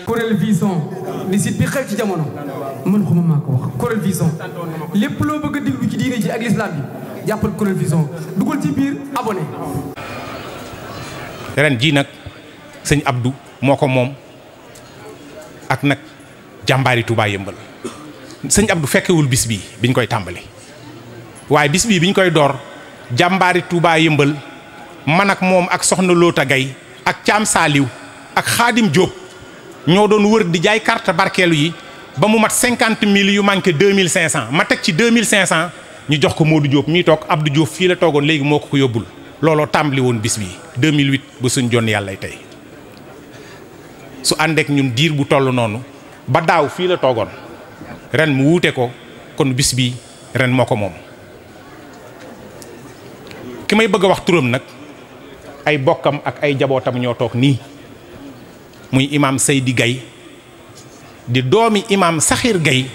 Kourel Vision di site bi xew ci jamono man xuma maa ko wax Kourel Vision lépp loo bëgg a déglu ci diine ji ak l'islam bi jàppal Kourel Vision dugal ci biir abonné. ren jii nag sëñ Abdou moo ko moom ak nag jàmbaari Touba Yëmbal sëñ Abdou fekkewul bis bii biñ koy tàmbali waaye bis bii biñ koy door jàmbaari Touba Yëmbal man ak moom ak soxna Loota Gay ak Caam Saaliw ak Xaadim Jóob ñoo doon wër di jaay carte barkeelu yi ba mu mat 50 000 yu manqué 2500 ma teg ci 2500 ñu jox ko Modou Diop mii toog Abdou Diop fii la toogoon léegi moo ko yóbbul looloo tàmbali woon bis bi 2008 ba suñ jonn yàlla tey su àndeek ñun diir bu toll noonu ba daaw fii la toogoon ren mu wuute ko kon bis bi ren moo ko moom ki may bëgg a wax turam nag ay bokkam ak ay jabootam ñoo toog nii muy imaam Seydi Gaye di doomi imaam Saxir Gaye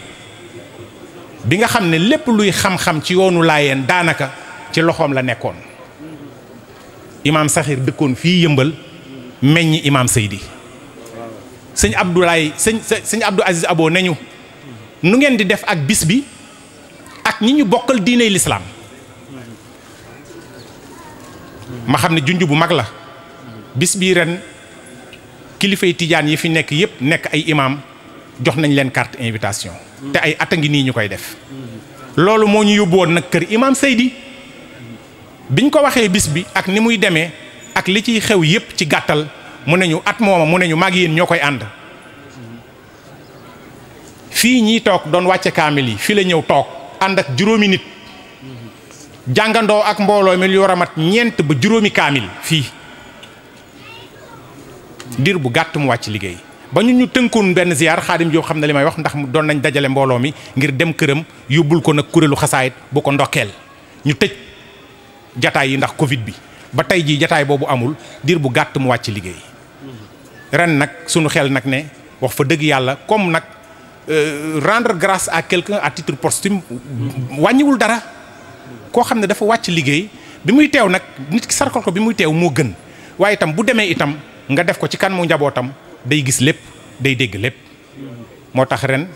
bi nga xam ne lépp luy xam-xam ci yoonu Laayeen daanaka ci loxoom la nekkoon imaam Saxir dëkkoon fii Yëmbal meññi imaam Seydi sëñ Abdoulaye sëñ Abdou Aziz Abo nañu nu ngeen di def ak bis bi ak ñi ñu bokkal diiney lislaam ma xam ne junj bu mag la bis bii ren kilifay tijaan yi fi nekk yépp nekk ay imaam jox nañ leen carte invitation te ay at a ngi nii ñu koy def loolu moo ñu yóbbu woon nag kër imaam Seydi biñ ko waxee bis bi ak ni muy demee ak li ciy xew yépp ci gàttal mu ne ñu at mooma mu ne ñu mag yéen ñoo koy ànd fii ñiy toog doon wàcce kaamil yi fii la ñëw toog ànd ak juróomi nit jàngandoo ak mbooloo mi lu war a mat ñeent ba juróomi kaamil fii diir bu gàtt mu wàcc liggéey ba ñu tënkoon benn ziar Xaadim Jóob xam na li may wax ndax doon nañ dajale mbooloo mi ngir dem këram yóbbul ko nag kuréelu xasaayit bu ko ndokkeel ñu tëj jataay yi ndax Covid bi ba tey jii jataay boobu amul diir bu gàtt mu wàcc liggéey ren nag sunu xel nag ne wax fa dëgg yàlla comme nag rendre grâce à quelqu'un à titre posthume wàññiwul dara koo xam ne dafa wàcc liggéey bi muy teew nag nit ki sarkal ko bi muy teew moo gën waaye itam bu demee itam nga def ko ci kan mu njabootam day gis lépp day dégg lépp moo tax ren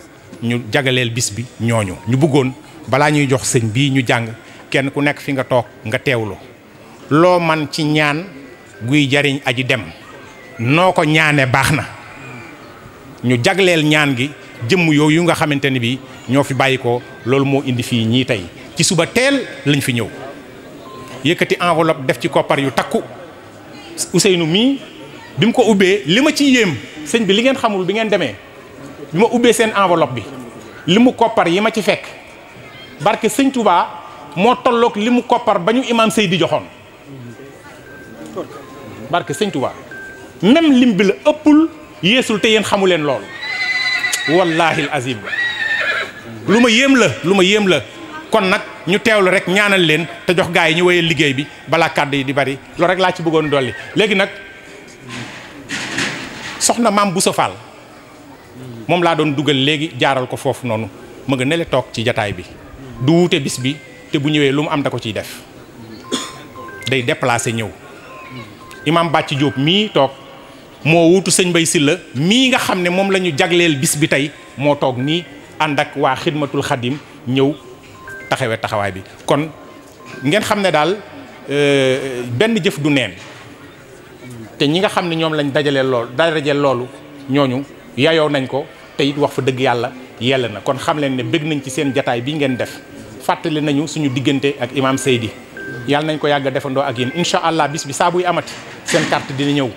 ñu jagaleel bis bi ñooñu ñu bëggoon balaa ñuy jox sëñ bii ñu jàng kenn ku nekk fi nga toog nga teewlu loo man ci ñaan guy jariñ aji dem noo ko ñaane baax na ñu jagleel ñaan gi jëmm yooyu nga xamante ni bi ñoo fi bàyyi ko loolu moo indi fii ñii tey ci suba teel lañ fi ñëw yëkkati enveloppe def ci koppar yu takku Ousseynou mii bi mu ko ubbee li ma ci yéem sëñ bi li ngeen xamul bi ngeen demee bi ma ubbee seen enveloppe bi li mu koppar yi ma ci fekk barke sëñ Touba moo tolloog li mu koppar ba ñu imaam Seydi joxoon barke sëñ Touba même lim bi la ëppul yeesul te yéen xamu leen loolu wallahi azim lu ma yéem la kon nag ñu teewlu rek ñaanal leen te jox gaa yi ñu wéyal liggéey bi balaa kàddu yi di bari loolu rek laa ci bëggoon dolli léegi nag soxna maam Bousso Fall moom laa doon dugal léegi jaaral ko foofu noonu ma nga nele toog ci jataay bi du wuute bis bi te bu ñëwee lu mu am da ko ciy def day déplacé ñëw imam Bàcc Diop mii toog moo wuutu sëñ Mbay Silla mii nga xam ne moom la ñu jagleel bis bi tey moo toog nii ànd ak waa xidmatul xadim ñëw taxawee taxawaay bi kon ngeen xam ne daal benn jëf du neen te ñi nga xam ne ñoom lañ dajale loolu ñooñu yayoo nañ ko te it wax fa dëgg yàlla yell na kon xam leen ne bëgg nañ ci seen jataay bi ngeen def fàttali nañu suñu diggante ak imam Seydi yàlla nañ ko yàgg a defandoo ak yéen incha allah bis bi saa buy amati seen carte dina ñëw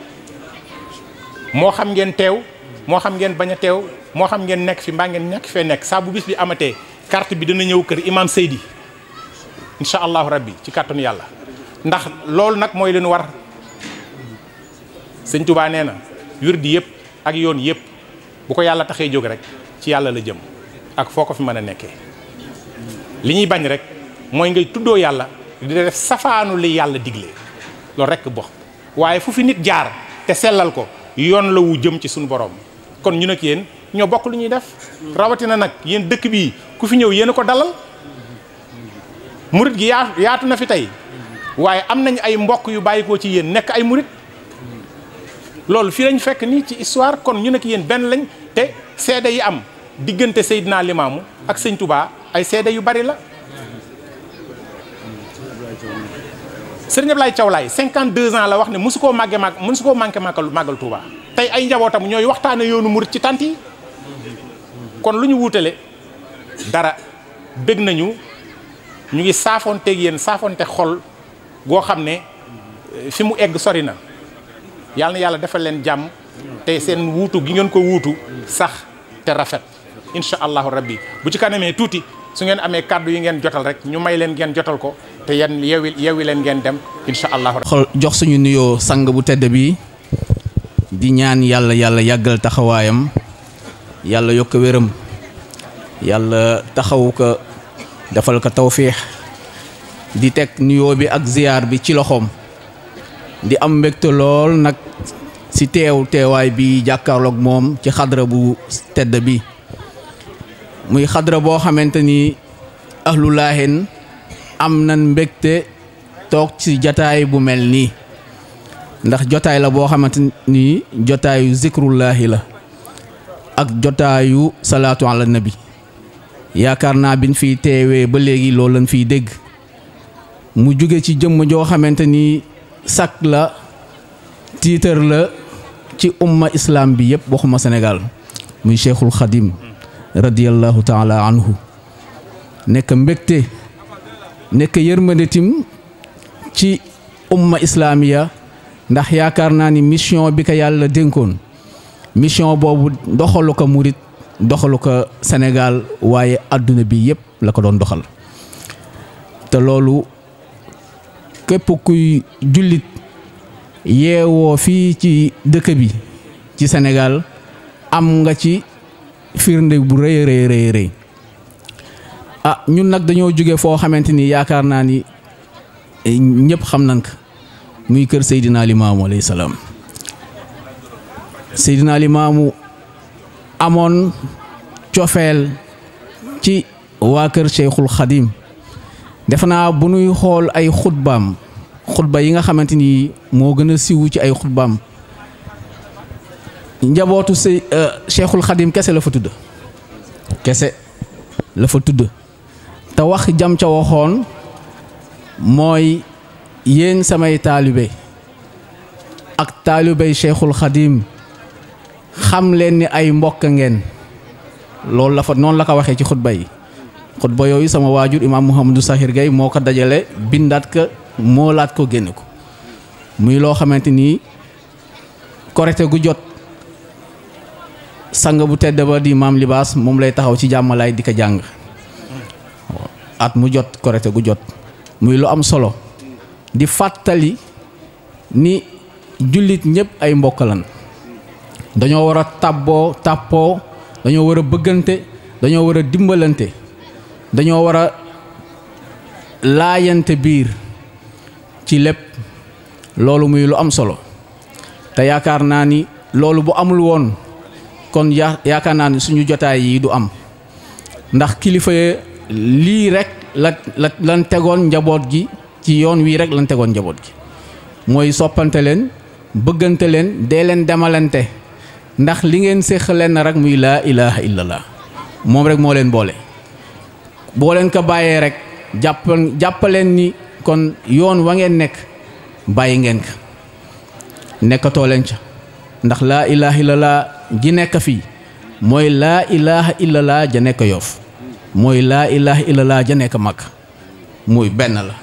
moo xam ngeen teew moo xam ngeen bañ a teew moo xam ngeen nekk fi mbaa ngeen ñàkk fee nekk saa bu bis bi amatee carte bi dina ñëw kër imam Seydi incha allahu rabbi ci kàttanu yàlla ndax loolu nag mooy leen war sëñ Touba nee na wirdi yëpp ak yoon yëpp bu ko yàlla taxee jóg rek ci yàlla la jëm ak foo ko fi mën a nekkee li ñuy bañ rek mooy ngay tuddoo yàlla di def safaanu li yàlla digle loolu rek box waaye fu fi nit jaar te sellal ko yoon la wu jëm ci suñu borom kon ñu nag yéen ñoo bokk lu ñuy def rawatina nag yéen dëkk bii ku fi ñëw yéen a ko dalal murit gi yaatu na fi tey waaye am nañ ay mbokk yu bàyyikoo ci yéen nekk ay murit loolu fii lañ fekk nii ci histoire kon ñu nekk yéen benn lañ te seede yi am diggante Seydina Limaamu ak sëñ Touba ay seede yu bari la. Sëriñ Ablaye Thiaw Laye 52 ans la wax ne mosu koo manqué màggal Touba tey ay njabootam ñooy waxtaane yoonu murit ci tant yi kon lu ñu wuutale dara. bëgg nañu ñu ngi saafonteeg yéen saafonte xol goo xam ne fi mu egg sori na yàlla na yàlla defal leen jàmm te seen wuutu gi ngeen ko wuutu sax te rafet incha allahu rabbi bu ci kanamee tuuti su ngeen amee kàddu yi ngeen jotal rek ñu may leen ngeen jotal ko te yan yewi leen ngeen dem incha allahu rabbi. xol jox suñu nuyoo sang bu tedd bi di ñaan yàlla yàggal taxawaayam yàlla yokk wéram yàlla taxawu ko defal ko tawfiix di teg nuyoo bi ak ziyaar bi ci loxoom di am mbégte lool nag ci teewaay bi jàkkaarloog moom ci xadra bu tedd bi muy xadra boo xamante ni ahlu Laayeen am nañ mbégte toog ci jotaay bu mel nii ndax jotaay la boo xamante ni jotaayu zikrullaahi la ak jotaayu salaatu ala nabi yaakaar naa biñ fiy teewee ba léegi loolu lañ fiy dégg mu jóge ci jëmm joo xamante ni sak la tiitar la ci umma islam bi yëpp waxuma Sénégal muy Cheikhul Khadim radiyallahu taala anhu nekk mbégte nekk yërmande tim ci umma islamiya ndax yaakaar naa ni mission bi ko yàlla dénkoon mission boobu doxalu ko murit doxalu ko Sénégal waaye adduna bi yëpp la ko doon doxal te loolu képp kuy jullit yeewoo fii ci dëkk bi ci Sénégal am nga ci firnde bu rëy rëy rëy ñun nag dañoo jóge foo xamante ni yaakaar naa ni ñëpp xam nañ ko muy kër Seydina Limaamu alayhi salaam Seydina Limaamu amoon cofeel ci waa kër Cheikhul Khadim defe naa bu nuy xool ay xutba yi nga xamante ni moo gën a siwu ci ay xutbaam njabootu Cheikhul Khadim kese la fa tudd te wax jam ca waxoon mooy yéen samay taalibe ak taalibey Cheikhul Khadim xam leen ni ay mbokk ngeen loolu la fa noonu la ko waxee ci xutba yooyu sama waajur imaam Mouhamadou Sakhir Gaye moo ko dajale bindaat ko moolaat ko génne ko muy loo xamante ni korite gu jot sang bu tedd ba di maam libaas moom lay taxaw ci jàmmalaay di ko jàng at mu jot korite gu jot muy lu am solo di fàttali ni jullit ñëpp ay mbokk lan dañoo war a tàppoo dañoo war a bëggante dañoo war a dimbalante dañoo war a laayante biir ci lépp loolu muy lu am solo te yaakaar naa ni loolu bu amul woon kon yaakaar naa ni suñu jotaay yi du am ndax kilifa lii rek lan tegoon njaboot gi ci yoon wii rek lan tegoon njaboot gi mooy soppante leen bëggante leen dee leen demalante ndax li ngeen séq leen na rek muy laa ilaha illallah moom rek moo leen boole boo leen ko bàyyee rek jàppaleen ni kon yoon wa ngeen nekk bàyyi ngeen ko nekkatoo leen ca ndax laa ilaha illallah ji nekk fii mooy laa ilaha illallah ja nekk Yoff mooy laa ilaha illallah ja nekk Makka muy benn la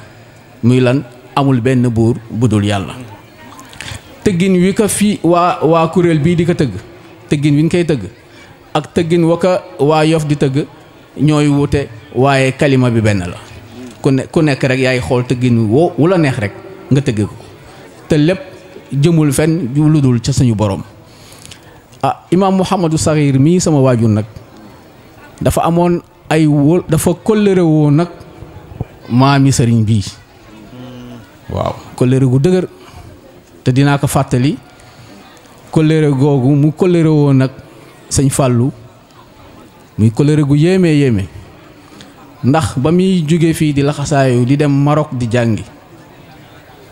muy lan amul benn buur budul yàlla tëggin wi ko fii waa kuréel bii di ko tëgg tëggin wi ñu koy tëgg ak tëggin wa ko waa Yoff di tëgg ñooy wute waaye kalima bi benn la ku nekk rek yaay xool tëggin wu la neex rek nga tëgg ko te lépp jëmul fenn lu dul ca suñu borom. imaam Mouhamadou Sakhir mii sama waajur nag dafa amoon dafa kóllëre woon nag maami sëriñ bii waaw kóllëre gu dëgër te dinaa ko fàttali kóllëre googu mu kóllëre woon nag sëñ Fallou muy kóllëre gu yéeme ndax ba muy jóge fii di laxasaayu di dem Maroc di jàngi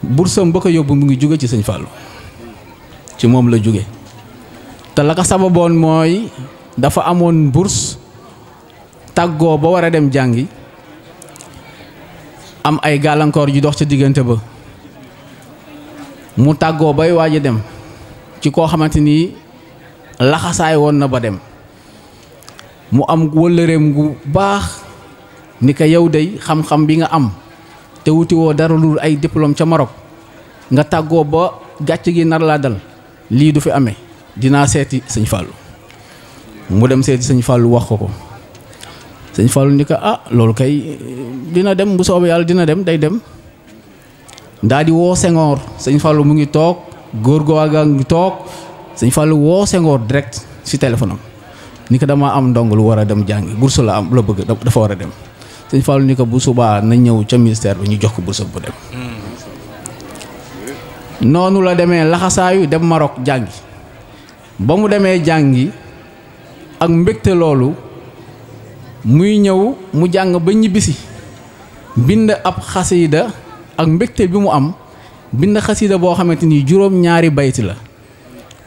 bursam ba ko yóbbu mu ngi jóge ci sëñ Fallou ci moom la jóge te la ko sababoon mooy dafa amoon bourse tàggoo ba war a dem jàngi am ay gàllankoor yu dox ca diggante ba mu tàggoo bay waaj a dem ci koo xamante ni laxasaay woon na ba dem mu am wëllëreem gu baax ni ko yow dey xam-xam bi nga am te wuti woo dara lu ay diplôme ca Maroc nga tàggoo ba gàcc gi nar laa dal lii du fi amee dinaa seeti sëñ Fallou mu dem seeti sëñ Fallou wax ko sëñ Fallou ni ko ah loolu kay dina dem bu soobee yàlla dina dem day dem daa di woo Senghor sëñ Fallou mu ngi toog góor googa ngi toog sëñ Fallou woo Senghor direct ci téléphone am ni ko dama am ndong lu war a dem jàngi bourse la am la bëgg dafa war a dem sëñ Fallou ni ko bu subaa na ñëw ca ministère bi ñu jox ko bourse bu dem noonu la demee laxasaayu dem Maroc jàngi ba mu demee jàngi ak mbégte loolu muy ñëw mu jàng ba ñibbisi bind ab xasiida ak mbégte bi mu am bind xasiida boo xamante ni juróom-ñaari bayti la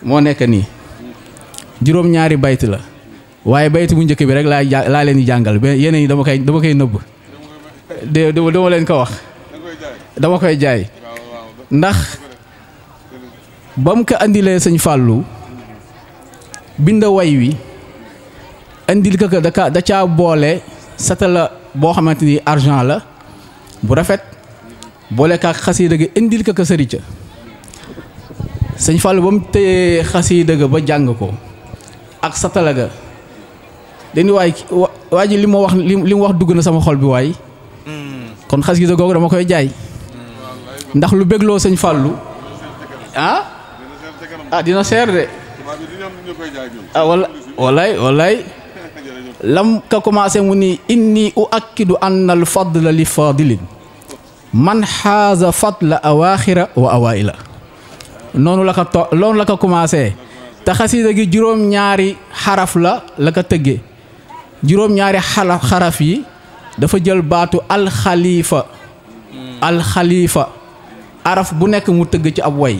moo nekk nii juróom-ñaari bayti la waaye bayti bu njëkk bi rek laa leen di jàngal yeneen yi dama koy nëbb dama leen ko wax dama koy jaay ndax ba mu ko andilee sëñ Fallou bind way wi andil ko da caa boole satala boo xamante ni argent la bu rafet boole kaak xasiida ga indil ko sëri ca sëñ Fallou ba mu téyee xasiida ga ba jàng ko ak satala ga dañuy waa ji li mu wax dugg na sama xol bi waay kon xasiida googu dama koy jaay ndax lu bégloo sëñ Fallou dina seer de wallaay lam ka commencé mu ni inni uakkidu anna al fadla li fadilin man xaaza fadla awaaxira wa awaila noonu la ko commencé te xasiida gi juróom-ñaari xaraf la ko tëggee juróom-ñaari xaraf yi dafa jël baatu alxalifa araf bu nekk mu tëgg ci ab way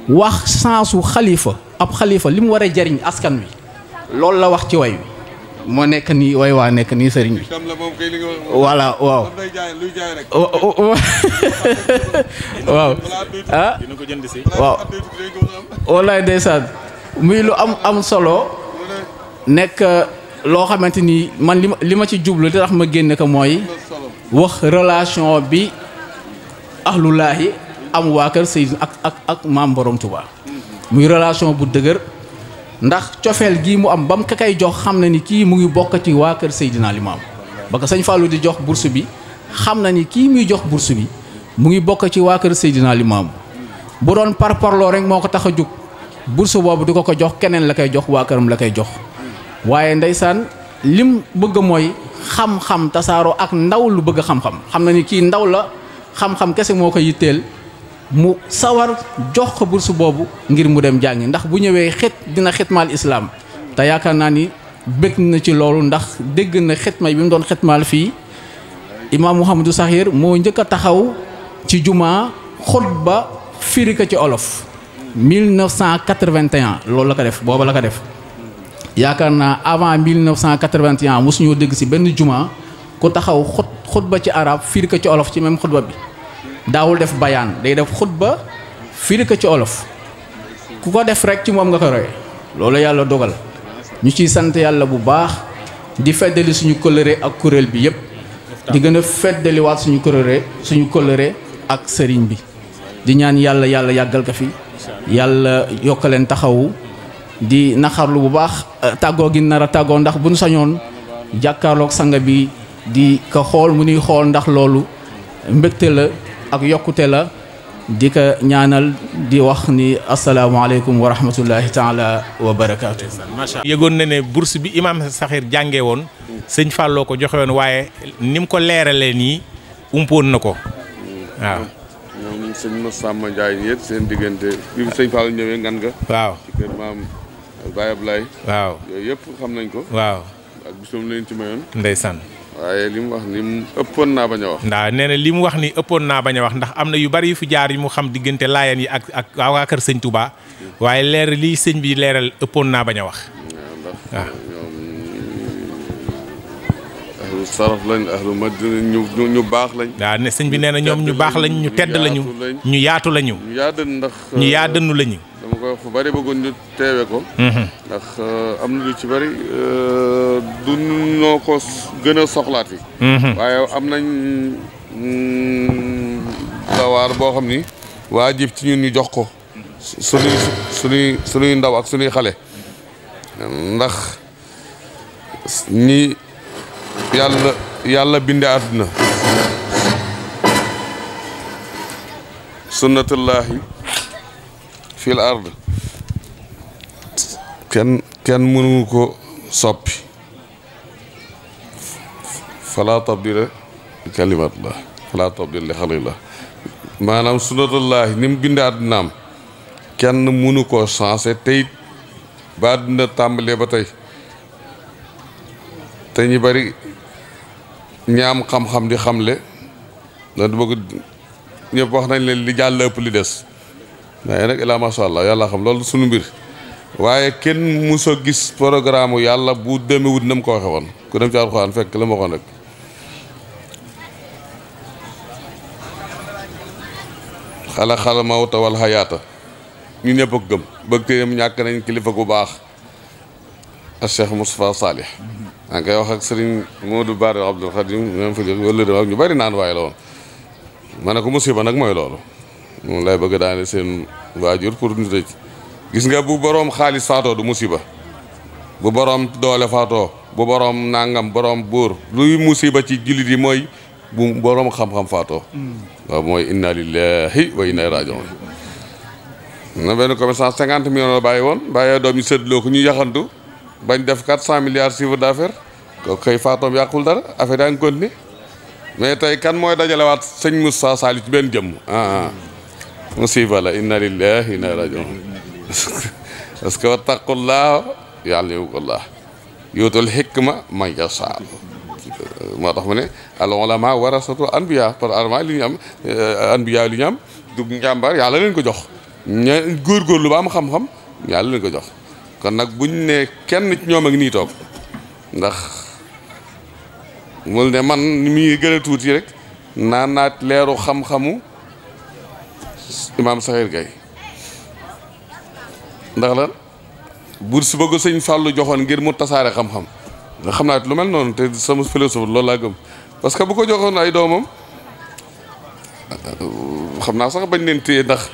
wax sensu xalifa ab xalifa li mu war a jariñ askan wi loolu la wax ci way wi moo nekk nii way waa nekk nii sëriñ bi voilà waaw waaw waaw wallaay ndeysaan muy lu am solo nekk loo xamante ni man li ma ci jublu li tax ma génne ko mooy wax relation bi ahlulaahi am waa kër Seydina ak maam Borom Touba muy relation bu dëgër ndax cofeel gii mu am ba mu ka koy jox xam na ni kii mu ngi bokk ci waa kër Seydina Limaam ba ko sëñ Fallou di jox bourse bi xam na ni kii muy jox bourse bi mu ngi bokk ci waa kër Seydina Limaam bu doon parparloo rek moo ko tax a jóg bourse boobu di ko jox keneen la koy jox waa këram la koy jox waaye ndeysaan lim bëgg mooy xam-xam tasaaroo ak ndaw lu bëgg xam-xam xam na ni kii ndaw la xam-xam kese moo ko yitteel mu sawar jox ko bourse boobu ngir mu dem jàngi ndax bu ñëwee dina xitmaal islaam te yaakaar naa ni bëgg na ci loolu ndax dégg na xitma bi mu doon xitmaal fii imaam Mouhamadou Sakhir moo njëkk a taxaw ci jumaa xutba firi ko ci olof 1981 loolu la ko def booba la ko def yaakaar naa avant 1981 mosuñoo dégg si benn jumaa ku taxaw xutba ci arab firi ko ci olof ci même xutba bi daawul def bayaan day def xutba firi ko ci olof ku ko def rek ci moom nga ko roy loolu yàlla dogal ñu ciy sant yàlla bu baax di feddali suñu kóllëre ak kuréel bi yépp di gën a feddaliwaat suñu kóllëre ak sëriñ bi di ñaan yàlla yàggal ko fi yàlla yokk leen taxawu di naxarlu bu baax tàggoo gi nar a tàggoo ndax buñ sañoon jàkkaarloog sanga bi di ko xool mu nuy xool ndax loolu mbégte la ak yokkute la di ko ñaanal di wax ni asalaamaaleykum wa rahmatullahi taala wa barakaatu. yëgoon na ne bourse bi imaam Sakhir jàngee woon sëñ Fallou ko joxe woon waaye ni mu ko leeralee nii umpoon na ko waaw. ñoom sëñ Massamba Ndiaye yéen seen diggante bi sëñ Fallou ñëwee ngan nga. waaw ci kër maam Baye Ablaye. waaw yooyu yëpp xam nañ ko. waaw ak bisum leen ci mayoon. ndeysaan. waaye li mu wax ni ëppoon naa bañ a wax. ndaa nee na li mu wax ni ëppoon naa bañ a wax ndax am na yu bari yu fi jaar yu mu xam diggante laayeen yi ak waa kër sëñ Touba waaye leer lii sëñ bi leeral ëppoon naa bañ a wax. waaw ñoom ahlu saraf lañ ahlu madina ñu baax lañ. waaw ne sëñ bi nee na ñoom ñu baax lañ ñu tedd lañu ñu yaatu lañu. ñu yaa dënn ndax. ñu yaa dënnu lañu. dama koy wax fu bari bëggoon ñu teewe ko. ndax am na lu ci bari du noo ko gën a soxlaat yi. waaye am nañ dawaar boo xam ni waajib ci ñun ñu jox ko sunuy ndaw ak sunuy xale ndax ñi yàlla binde àdduna sunnatullahi fil ard kenn mënu ko soppi fala tabdila li kalimatillah fala tabdila li xalillah maanaam sunnatullahi ni mu binde àddunaam kenn mënu koo changé tey ba àdduna tàmbalee ba tey te ñu bari ñaam xam-xam di xamle da bëgg ñëpp wax nañ leen li jàll ëpp li des waaye nag ilaa masha Allah yàlla xam loolu suñu mbir waaye kenn musa gis programme yàlla bu demewut na mu ko waxe woon ku dem ci alxuraan fekk la ma waxoon rek xala mawta wal hayaata ñu ñëpp ak gëm bëgg téyam ñàkk nañ kilifa gu baax ak Cheikh Moustapha Salih maa ngi koy wax ak Serigne Modou Bari Abdoul Khadim même fa wala de ñu bari naan waaye la woon ma ne ko musiba nag mooy loolu moom lay bëgg daane seen waajur pour ñu tëj gis nga bu boroom xaalis faatoo du musiba bu boroom doole faatoo bu boroom nangam boroom buur luy musiba ci jullit yi mooy bu boroom xam-xam faatoo waaw mooy inna lillahi wa inna ilayhi raji'un na benn commerçant 50 millions la bàyyi woon bàyyee doom ñu séddloo ko ñu yaxantu bañ def 400 milliards chiffre d'affaires ko kay faatoom yàqul dara affaire yaa ngi continuer mais tey kan mooy dajalewaat sëñ Moussa Sall ci benn jëmm musiba la inna lillahi wa inna ilayhi raji'un parce que wattaqullah yu'allimukumullah yuutul hikma man yasha moo tax mu ne al ulama warasatu anbiya par alma li ñu am anbiya li ñu am du njàmbaar yàlla leen ko jox ña góorgóorlu ba am xam-xam yàlla leen ko jox kon nag buñ ne kenn ci ñoom ak nii toog ndax mul ne man mi gën a tuuti rek naan naat leeru xam-xamu imaam Saxiir Gaye ndax la bourse ba ko sëñ Fallou joxoon ngir mu tasaare xam-xam nga xam naa lu mel noonu te sama philosophe loolu laa gëm parce que bu ko joxoon ay doomam xam naa sax bañ leen téye ndax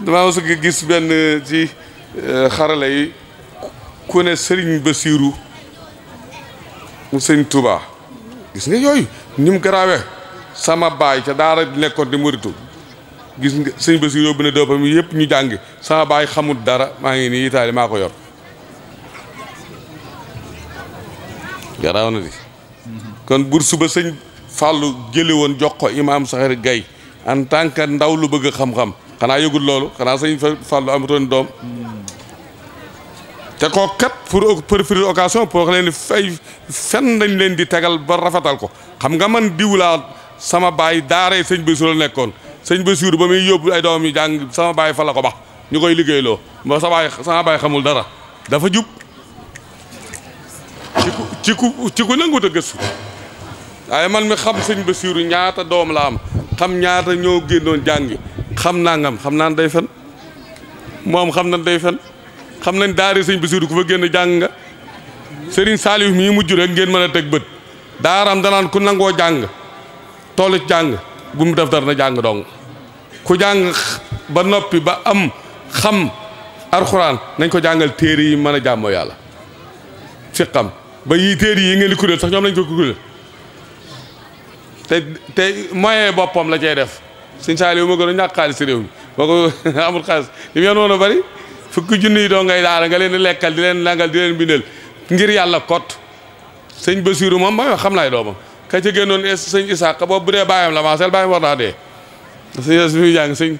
damaa mos a gis benn ci xarala yi ku ne Serigne Bassirou mu sëñ Touba gis nga yooyu ni mu garaawee sama baay ca daara nekkoon di muritu gis nga sëñ Bassirou yóbbu ne doopam yëpp ñu jàngi sama baay xamul dara maa ngi nii Italie maa ko yor garaaw na di kon bourse ba sëñ Fallou jële woon jox ko imaam Saxiir Gaye en tant que ndaw lu bëgg xam-xam xanaa yëgul loolu xanaa sëñ Fallou amatoon doom te koo kat pour préférer occasion pour leen fay fenn dañ leen di tegal ba rafetal ko xam nga man diwlaa sama baay daaree sëñ Bassirou la nekkoon sëñ Bassirou ba muy yóbbu ay doom yi jàng sama baay fa la ko bax ñu koy liggéeyloo ba sama baay xamul dara dafa jub ci ku nangut a gëstu waaye man mi xam sëñ Bassirou ñaata doom la am xam ñaata ñoo génnoon jàngi xam nangam xam naan day fen moom xam nañ day fen xam nañ daare sëñ Bassirou ku fa génn jàng nga Serigne Saliou mii mujj rek ngeen mën a teg bët daaram danaan ku nangoo jàng toolu jàng bu mu def dara na jàng dong ku jàng ba noppi ba am xam alxuraan nañ ko jàngal téere yi mën a jàmmoo yàlla fiqam ba yii téere yi ngeen di kuréel sax ñoom lañ ko kuréel te moyen boppam la cay def sëñ Saliou moo gën a ñàkk xaalis si réew mi boo ko amul xaalis li mu yoon a bari fukki junni yi doo ngay daara nga leen di lekkal di leen langal di leen bindal ngir yàlla kot sëñ Bassirou moom mooy xam naay doomam ka ca génnoon sëñ Isaaqa boobu bu dee bàyyam la maaseel bàyyam war naa dee sëñ bi muy jàng sëñ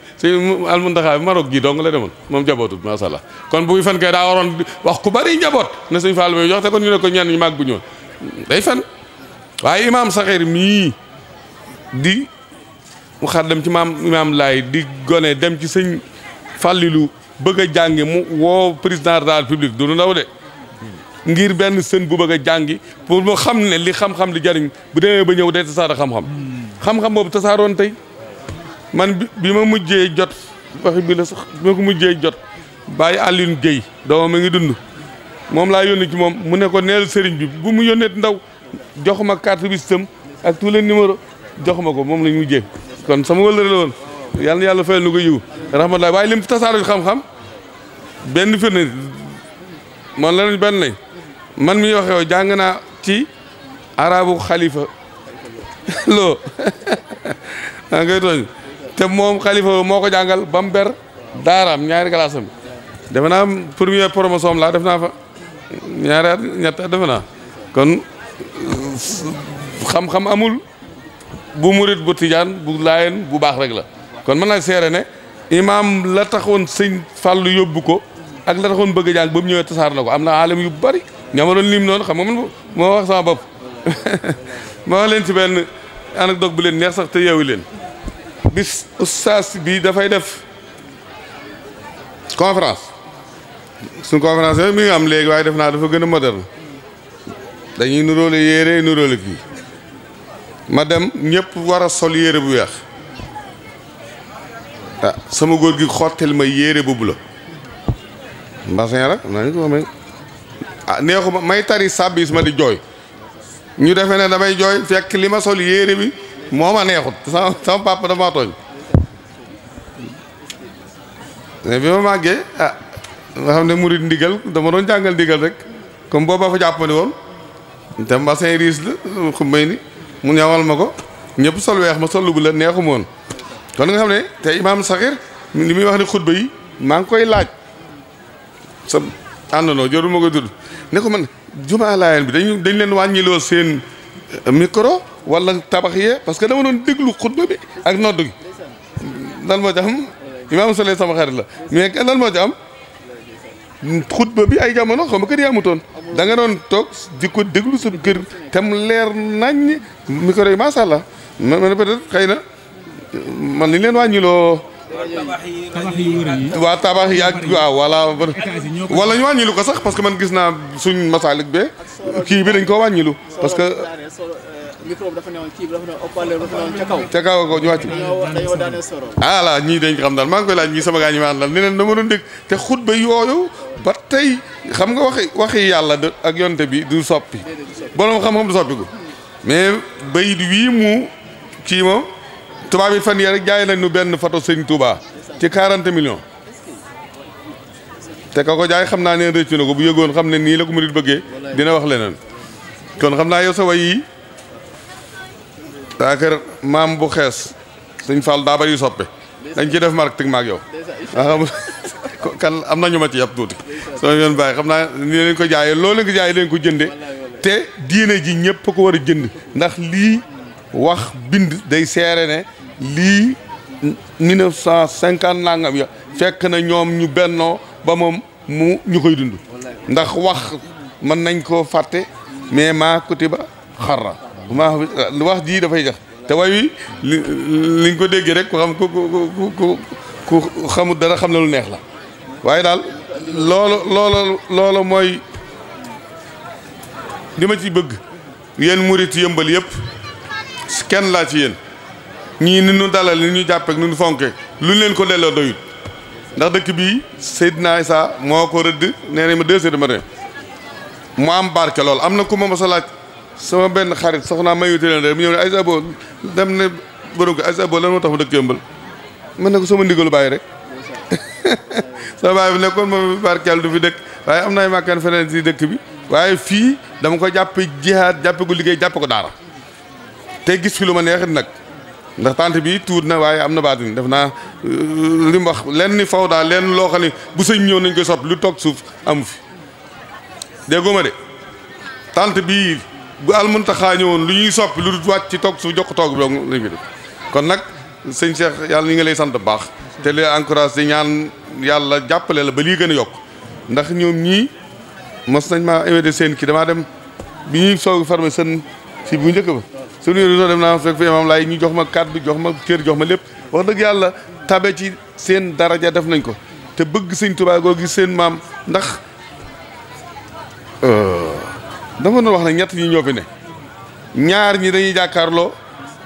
almuntaxaa bi Maroc gii dong la demoon moom jabootut macha allah kon buy fen kay daa waroon wax ku bari njaboot na sëñ Fall may jox te kon ñu ne ko ñenn ñu màgg bu ñoon day fen waaye imaam Saxiir mii di mu xar dem ci imaam Laay di gone dem ci sëñ Fàllilu bëgg a jàngi mu woo président de la République du ndaw de ngir benn sën bu bëgg a jàngi pour mu xam ne li xam-xam di jariñ bu demee ba ñëw day tasaara xam-xam boobu tasaaroon tey man bi ma mujjee jot waxi bi la sax bi ma ko mujjee jot bàyyi Alioune Guèye doomam ma ngi dund moom laa yónni ci moom mu ne ko neel sëriñ bi bu mu yónnee ndaw joxuma carte bi système ak tous les numéros joxuma ko moom lañ mujjee kon sama wëllëre la woon yàlla na yàlla fayal nu ko yiw rahmatulah waaye lim tasaaro xam-xam benn firnde moom la benn lañ man mi wax yow jàng naa ci arabu xalifa loo daa ngay tooñ te moom xalifa moo ko jàngal ba mu ber daaraam ñaari galaasam defe naa première promotion la def naa fa ñaari at ñett at defe naa kon xam-xam amul bu murit bu tijaan bu laayeen bu baax rek la kon mën naa seere ne imaam la taxoon sëñ Fàllu yóbbu ko ak la taxoon bëgg a jàng ba mu ñëwee tasaar na ko am na alam yu bari ñama doon lim noonu xam nga man moo wax sama bopp ma wax leen ci benn anecdote bu leen neex sax te yeewu leen bis ustaas bi dafay def conférence suñu conférence yooyu mi ngi am léegi waaye def naa dafa gën a moderne dañuy nuróole yére nuróole kii ma dem ñëpp war a sol yére bu weex ah sama góor gi xottel ma yére boobu la mbasin rek naa ko may ah neexuma may tari sàbbis ma di jooy ñu defee ne damay jooy fekk li ma sol yére bi moo ma neexut sama papa dafa tooñ mais bi ma màggee ah nga xam ne murid ndigal dama doon jàngal ndigal rek comme booba fa jàppandi woon te mbasin riis la xumbay ni mu ñawal ma ko ñëpp sol weex ma sol bu la neexuma woon kon nga xam ne te imaam Saxiir li muy wax ne xutba yi maa ngi koy laaj sa àndandoo jarul ma koy tudd ne ko man jumaa Laayeen bi dañ leen wàññiloo seen micro wala tabax yee parce que dama doon déglu xutba bi ak nodd gi lan moo ci am imaam Sole sama xarit la mais lan moo ci am xutba bi ay jamono xam nga kër yi amutoon da nga doon toog di ko déglu sa kër tem leer nañ micro yi macha allah man peut-être xëy na man li leen wàññiloo waa tabax yi ak waaw wala ñu wàññilu ko sax parce que man gis naa suñ masalik be kii bi dañ ko wàññilu parce que micro bi dafa newoon kii bi dafa newoon haut-parleur dafa newoon ca kaw. ca kaw ko ñu wàcc. dañoo daaneel soro. la ñii dañ xam daal maa ngi koy laaj ñii sama gaa ñi ma àndal ne leen dama doon dégg te xutba yooyu ba tey xam nga waxi yàlla ak yonte bi du soppi borom xam-xam du soppi ko mais bayit wii mu kii moom tubaab yi fan yii rek jaay nañ nu benn photo sëñ Touba ci 40 millions te ka ko jaay xam naa ne rëccu na ko bu yëgoon xam ne nii la ko murid bëggee dina wax leneen kon xam naa yow sa way yi daa kër maam bu xees sëñ Fall daa bari yu soppe dañ ci def marketing maag yow waa xam kan am na ñu ma ci yàpp tuuti sama yoon bàyyi xam naa ni leen ko jaayee loolu leen ko jaayee leen ko jënde te diine ji ñëpp ko war a jënd ndax lii wax bind day seere ne lii 1950 nangam ya fekk na ñoom ñu bennoo ba moom ñu koy dund ndax wax mën nañ koo fàtte mais maa kutiba xarra wax jii dafay jax te way wi liñ ko déggee rek ku xam ku xamul dara xam na lu neex la waaye daal loolu mooy li ma ci bëgg yéen murit yëmbal yëpp kenn laa ci yéen ñii ni ñu dalal ni ñu jàppeek ni ñu fonke lu leen ko delloo doyut ndax dëkk bii Seydina Issa moo ko rëdd nee nañ ma 2 heures du matin mu am barke lool am na ku ma sa laaj sama benn xarit soxnaa mayute leen rek mu ñëw ne Aïssa Bo dem ne borom ko Aïssa Bo lan moo tax ma dëkk yëmbal mën na ko sama ndigalu bàyyi rek sama bàyyi bi nekkoon moom barkeel du fi dëkk waaye am na ay màkkaan feneen si dëkk bi waaye fii dama ko jàppe jihaad jàppe ko liggéey jàppe ko daara te gis fi lu ma neexit nag ndax tante bi tuut na waaye am na baatin def naa li mu wax lenn ni faw daal lenn loo xam ne bu sëñ ñëw nañ koy soppi lu toog suuf amu fi déggoo ma de tante bii bu almuntaxaa ñëwoon lu ñuy soppi lu wàcc ci toog suuf jox ko toog bi doog lañ fi def kon nag sëñ Cheikh yàlla ñu ngi lay sant bu baax te li encourage di ñaan yàlla jàppale la ba lii gën a yokk ndax ñoom ñii mos nañ maa invité seen kii damaa dem bi ñuy soog farme seen si bu njëkk ba suñu réunion dem naa fekk fi imam laay ñu jox ma kàddu jox ma cër jox ma lépp wax dëgg yàlla tabe ci seen daraja def nañ ko te bëgg sëñ Tuubaa googu seen maam ndax dama doon wax ne ñett ñi ñoo fi ne ñaar ñi dañuy jàkkaarloo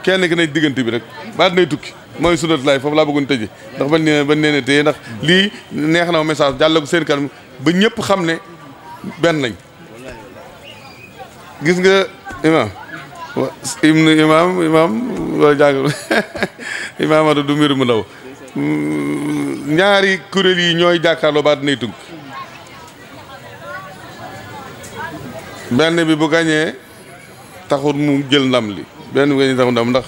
kenn ki nekk diggante bi rek ba dinay tukki mooy sunat laay foofu laa bëggoon tëje ndax bañ nee téye ndax lii neex na message jàll ko seen kanam ba ñëpp xam ne benn lañ gis nga imam wala jàng imaamadu du mbir mu ndaw ñaari kuréel yi ñooy jàkkaarloo ba dinay tukki benn bi bu gañee taxul mu jël ndam li benn bi gañee taxul ndam ndax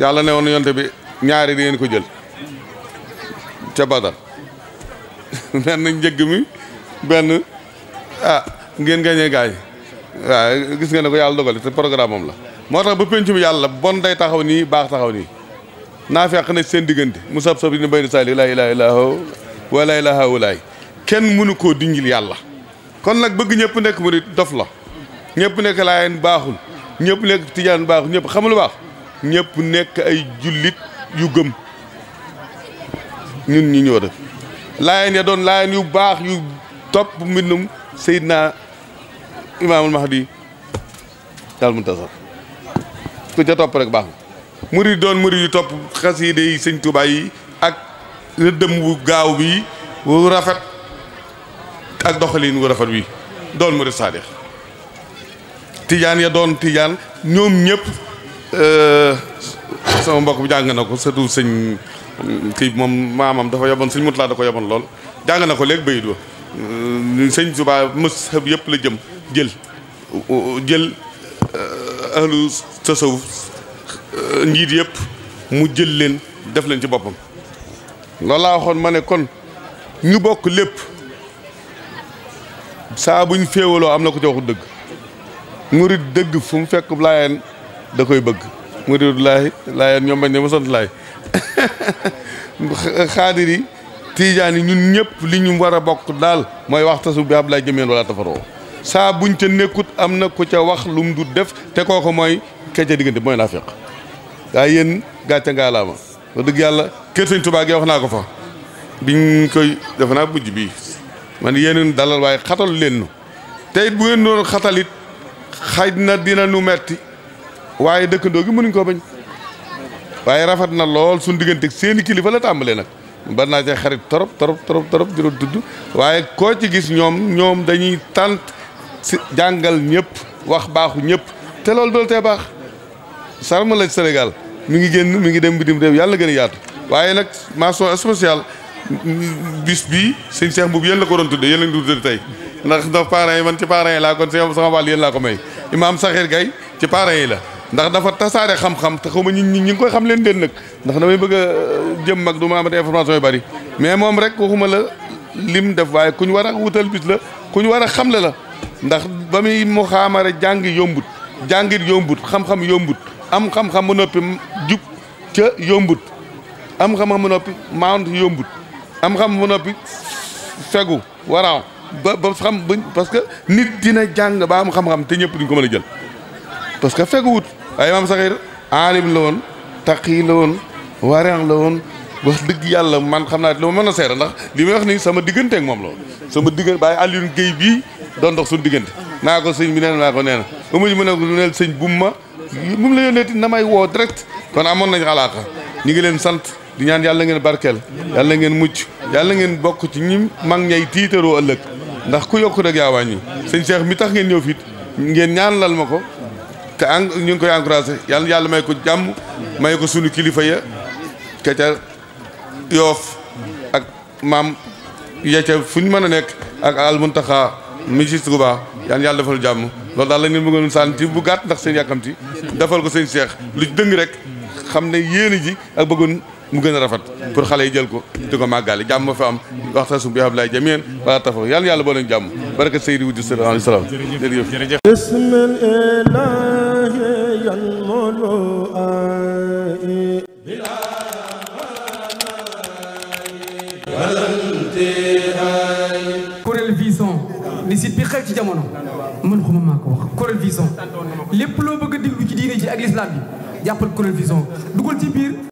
yàlla ne woon yonte bi ñaari di ngeen ko jël ca Badar benn njëgg mi benn ngeen gañee gaay waaw gis nga ne ko yàlla dogal te programme am la moo tax ba penc mi yàlla bon day taxaw nii baax taxaw nii naa fekk na seen diggante mu sab sab ni bay na sali laa ilaaha illallaa wa laa ilaaha illallaa kenn mënu koo dingil yàlla kon nag bëgg ñëpp nekk murit dof la ñëpp nekk laayeen baaxul ñëpp nekk tijaan baaxul ñëpp xam lu baax ñëpp nekk ay jullit yu gëm ñun ñi ñoo def laayeen ya doon laayeen yu baax yu topp mbindum Seydina Imaamul Mahdi daal muntasar ku ca topp rek baax na murit doon murit yu topp xasiide yi sëñ Tuubaa yi ak rëddëm wu gaaw bi wu rafet ak doxalin wu rafet wi doon murit saadix tijaan ya doon tijaan ñoom ñëpp sama mbokk bi jàng na ko surtout sëñ kii moom maamam dafa yeboon sëñ Mutlaa da ko yeboon lool jàng na ko léegi bayit wa sëñ Tuubaa mazhab yëpp la jël ahlu tasawuf njiit yëpp mu jël leen def leen ci boppam loolu laa waxoon ma ne kon ñu bokk lépp saa buñ féewaloo am na ko ci waxu dëgg murit dëgg fu mu fekk laayeen da koy bëgg murit laayeen ñoom bañ ne ma sant laay xaadir yi tiijaan yi ñun ñëpp li ñu war a bokk daal mooy waxtasu bi Ablaay jëmeen wala tafaroo saa buñ ca nekkut am na ku ca wax lu mu du def te kooku mooy ke ca diggante mooy naafiq waaye yéen gàcce ngaalaama wax dëgg yàlla kër sëñ Tuubaa gi wax naa ko fa biñ koy defe naa mujj bii man yéen dalal waaye xatal leen nu te it bu ngeen doon xatalit xaj na dina nu metti waaye dëkkandoo gi mënuñ koo bañ waaye rafet na lool suñu diggante seeni kilifa la tàmbalee nag bari naa ci xarit torop di doon tudd waaye koo ci gis ñoom dañuy tant si jàngal ñëpp wax baaxu ñëpp te loolu doolu tee baax sarma la Sénégal mi ngi génn mi ngi dem bitim réew yàlla gën a yaatu waaye nag mention spéciale bis bii sëñ Cheikh Mbuub yéen la ko doon tudde yéen la ñu tudde tey ndax parents yi man ci parents yi laa kon sama wàll yéen laa ko may Imaam Saxiir Gay ci parents yi la ndax dafa tasaare xam-xam te xaw ma ñi ngi koy xam leen nag ndax damay bëgg a jëm mag du ma amati information yu bari mais moom rek waxuma la lim def waaye ku ñu war a wutal bis la ku ñu war a xamle la ndax ba muy mu xaamare jàng yombut jàngit yombut xam-xam yombut am xam-xam ba noppi jub ca yombut am xam-xam ba noppi maant yombut am xam ba noppi fegu waraaw ba xam parce que nit dina jàng ba am xam-xam te ñëpp duñ ko mën a jël parce que feguwut waaye Imaam Saxiir aalim la woon taqi la woon wareex la woon wax dëgg yàlla man xam naa li ma mën a seere ndax li may wax ni sama diggante ak moom la woon sama diggante bàyyi Alioune Guèye bii doon dox suñu diggante naa ko sëñ bi nee naa ko nee na ba mu ne ko neel sëñ bu mu la yónnee na may woo direct kon amoon nañ xalaata ñu ngi leen sant di ñaan yàlla ngeen barkeel yàlla ngeen mucc yàlla ngeen bokk ci ñi mag ñay tiitaroo ëllëg ndax ku yokku rek yaa wàññi sëñ Cheikh mi tax ngeen ñëw fit ngeen ñaanalal ma ko te ñu ngi koy encouragé yàlla may ko jàmm may ko sunu kilifa ya ke ca Yoof ak maam ya ca fu ñu mën a nekk ak al Muntaxa mi ci Tuubaa yàlla defal jàmm loolu daal la ngeen bëggoon sànni bu gàtt ndax seen yàkkamti defal ko sëñ Cheikh lu ci dëng rek xam ne yéene ji ak bëggoon mu gën a rafet pour xale yi jël ko di ko màggaale jàmm ma fa am waxtaan bi Ablaye Jamien wala tafa yàlla boo leen jàmm baraka Seydi Wujud sallallahu alayhi wa sallam jërëjëf Kuréel Vision ni site bi xew ci jamono man xuma maa ko wax Kuréel Vision Vision lépp loo bëgg a déglu ci diine ji ak l'islam bi jàppal Kourel Vision dugal ci biir